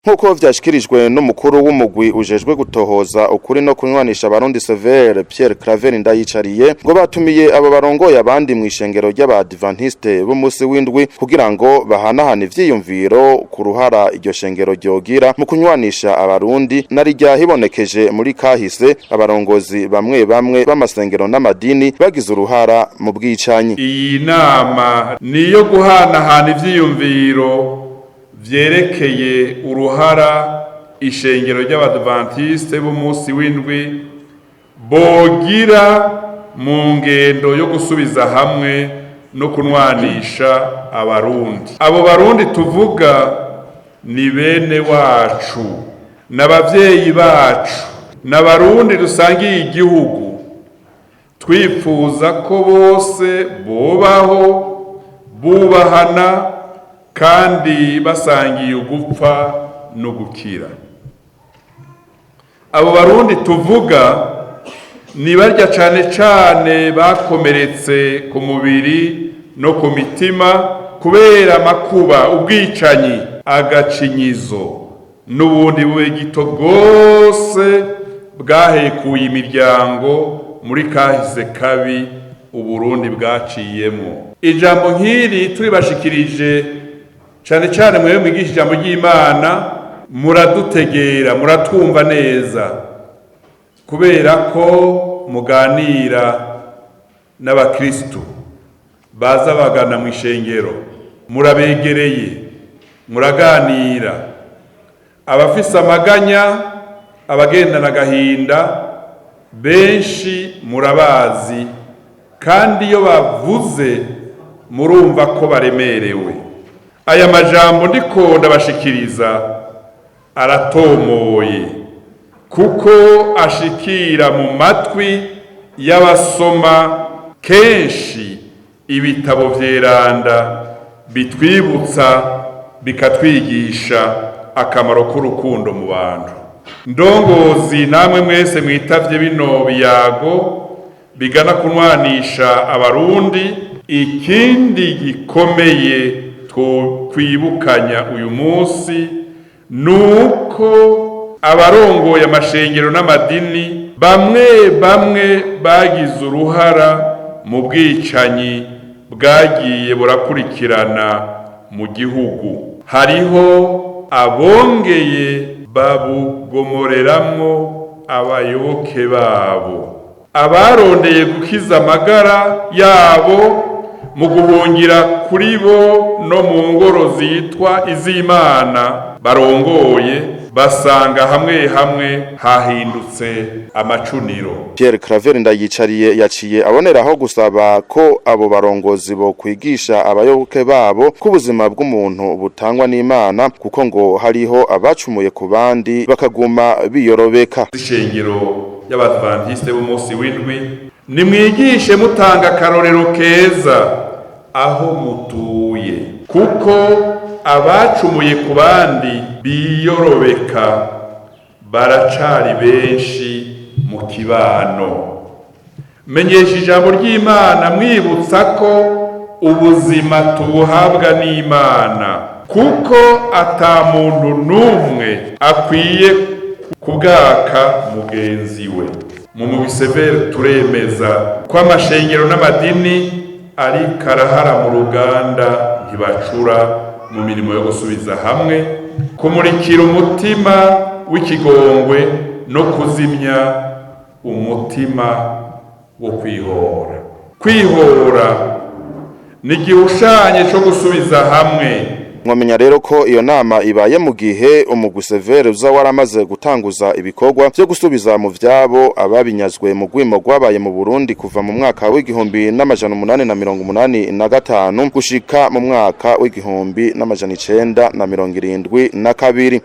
Nk'uko vyashikirijwe n'umukuru w'umugwi ujejwe gutohoza ukuri no kunywanisha Abarundi, Severe Pierre Claver Ndayicariye, ngo batumiye abo barongoye abandi mu ishengero ry'Abadventiste b'umunsi w'indwi kugira ngo bahanahane ivyiyumviro ku ruhara iryo shengero ryogira mu kunywanisha Abarundi, na rirya hibonekeje muri kahise abarongozi bamwe bamwe b'amasengero n'amadini bagize uruhara mu bwicanyi. Iyi nama ni iyo guhanahana ivyiyumviro vyerekeye uruhara ishengero ry'Abadventiste b'umunsi w'indwi bogira mu ngendo yo gusubiza hamwe no kunwanisha Abarundi. Abo Barundi tuvuga ni bene wacu, n'abavyeyi bacu, n'Abarundi dusangiye igihugu, twifuza ko bose bobaho bubahana kandi basangiye ugupfa no gukira. Abo Barundi tuvuga ni barya cane cane bakomeretse ku mubiri no ku mitima kubera amakuba, ubwicanyi, agacinyizo n'ubundi bube gito bwose bwahekuye imiryango muri kahise kabi Uburundi bwaciyemo. Ijambo nk'iri turibashikirije, cane cane mwewe mwigisha ijambo ry'Imana, muradutegera, muratwumva neza kubera ko muganira n'abakristu baza bagana mu ishengero, murabegereye, muraganira. Abafise amaganya, abagendana agahinda, benshi murabazi, kandi iyo bavuze murumva ko baremerewe. Aya majambo ndiko ndabashikiriza aratomoye kuko ashikira mu matwi y'abasoma kenshi ibitabo vyeranda bitwibutsa, bikatwigisha akamaro k'urukundo mu bantu. Ndongozi namwe mwese mwitavye bino biyago bigana kunwanisha Abarundi, ikindi gikomeye twokwibukanya uyu munsi nuko abarongoye amashengero n'amadini bamwe bamwe bagize uruhara mu bwicanyi bwagiye burakurikirana mu gihugu. Hariho abongeye babugomoreramwo abayoboke babo, abarondeye gukiza amagara yabo mu guhungira kuri bo no mu ngoro zitwa iz'Imana barongoye, basanga hamwe hamwe hahindutse amacuniro. Pierre Claver Ndayicariye yaciye aboneraho gusaba ko abo barongozi bo kwigisha abayoboke babo ko ubuzima bw'umuntu butangwa n'Imana, kuko ngo hariho abacumuye ku bandi bakaguma biyorobeka. Ishengero y'Abadventiste b'umunsi w'indwi, nimwigishe mutanga akarorero keza aho mutuye, kuko abacumuye ku bandi biyorobeka baracari benshi mu kibano. Menyesha ijambo ry'Imana mwibutsa ko ubuzima tubuhabwa n'Imana, kuko ata muntu n'umwe akwiye kubwaka mugenzi we. Mu mubiseveri turemeza ko amashengero n'amadini ari karahara mu ruganda, ntibacura mu mirimo yo gusubiza hamwe, kumurikira umutima w'ikigongwe no kuzimya umutima wo kwihora. Kwihora ni igihushanye cyo gusubiza hamwe. Mwamenya rero ko iyo nama ibaye mu gihe umugwi Severe uza waramaze gutanguza ibikorwa byo gusubiza mu vyabo ababinyazwe mu gwimo rwabaye mu Burundi kuva mu mwaka w'1885 gushika mu mwaka w'1972.